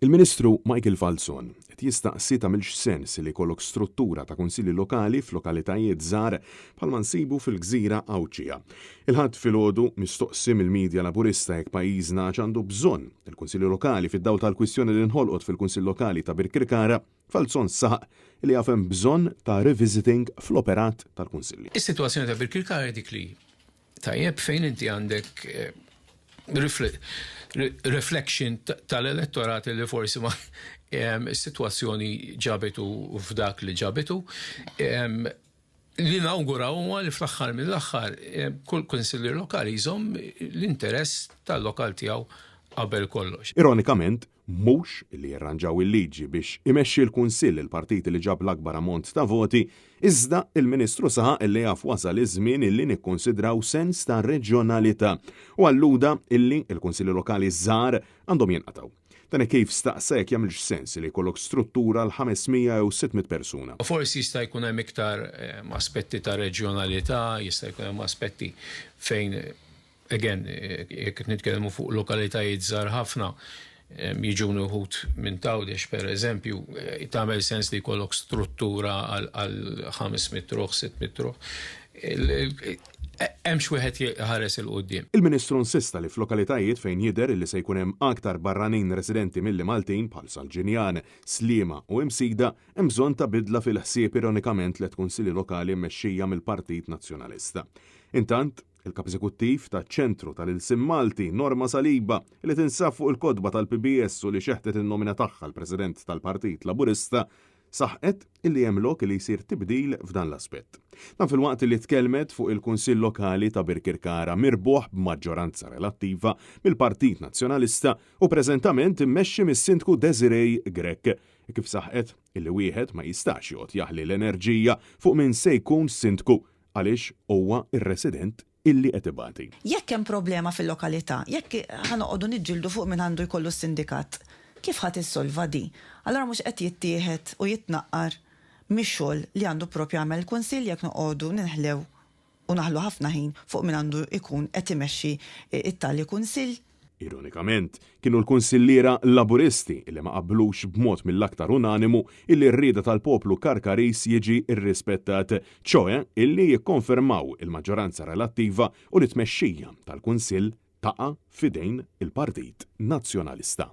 Il-Ministru Michael Falzon qed jistaqsi tagħmilx sens li jkollok struttura ta' kunsilli lokali f'lokalitajiet żgħar bħalma nsibu fil-gżira Għawdxija. Il-Ħadd filgħodu mistoqsi mill-media Laburista jekk pajjiżna għax għandu bżonn il-kunsilli lokali fid-dawl tal-kwistjoni li nħolqot fil-Kunsill Lokali ta' Birkirkara, Falzon saħaq li jaf hemm bżonn ta' revisiting fl-operat tal-kunsilli. Is-sitwazzjoni ta' Birkirkara hi dik li Tajjeb fejn inti għandek reflection tal-elettorat li forsi ma is-sitwazzjoni ġabitu f'dak li ġabitu. Li nawgura huwa li fl-aħħar mill-aħħar kull kunsillier lokali jżomm l-interess tal-lokal tiegħu qabel kollox. Ironikament, mhux li jirranġaw il-liġi biex imexxi l-Kunsill il-partit li ġab l-akbar ammont ta' voti, iżda il-Ministru saħaq illi jaf wasal iż-żmien illi nikkunsidraw sens ta' reġjonalità u alluda illi l-Kunsilli Lokali ż-żgħar għandhom jinqatgħu. Dan hekk kif staqsa jekk jagħmilx sens li jkollok struttura għal 500 jew 600 persuna. Forsi jista' jkun hemm iktar aspetti ta' reġjonalità, jista' jkun hemm aspetti fejn Again, jekk qed nitkellmu fuq lokalitajiet żgħar ħafna, jiġuni wħud minn Tgħawdex pereżempju, tagħmel sens li jkollok struttura għal 500 ruħ, 600 ruħ. Hemm x'wieħed iħares 'il quddiem. Il-Ministru insista li f'lokalitajiet fejn jidher li se jkun hemm aktar barranin residenti milli Maltin bħal Sal Ġinjan, Sliema u Imsida, hemm bżonn ta' bidla fil-ħsieb ironikament tliet kunsilli lokali mmexxija mill-Partit Nazzjonalista. Intant, Il-Kap Eżekuttiv taċ-Ċentru tal-Ilsien Malti, Norma Saliba, li tinsab fuq il-kotba tal-PBS u li xeħtet in-nomina tagħha l-President tal-Partit Laburista, saħqet illi hemm lok li jsir tibdil f'dan l-aspett. Dan filwaqt li tkellmet fuq il-Kunsill Lokali ta' Birkirkara mirbuħ b'maġġoranza relattiva mill-Partit Nazzjonalista u preżentament immexxi mis-Sindku Desiree Grech, kif saħqet illi wieħed ma jistax joqgħod jaħli l-enerġija fuq min se jkun Sindku għaliex huwa r-resident illi qed ibati. Jekk hemm problema fil-lokalità, jekk ħa noqogħdu niġġieldu fuq min għandu jkollu s-sindikat, kif ħa tissolva di? Allura mhux qed jittieħed u jitnaqqar mix-xogħol li għandu proprju jagħmel il-Kunsill jekk noqogħdu ninħlew u naħlu ħafna ħin fuq min għandu jkun qed imexxi t-tali Kunsill? Ironikament, kienu l-kunsilliera Laburisti li ma qablux b'mod mill-aktar unanimu illi r-rieda tal-poplu Karkariż jiġi rrispettat, ċoe illi jikkonfermaw il-maġġoranza relattiva u li t-tmexxija tal-Kunsill taqa' f'idejn il-Partit Nazzjonalista.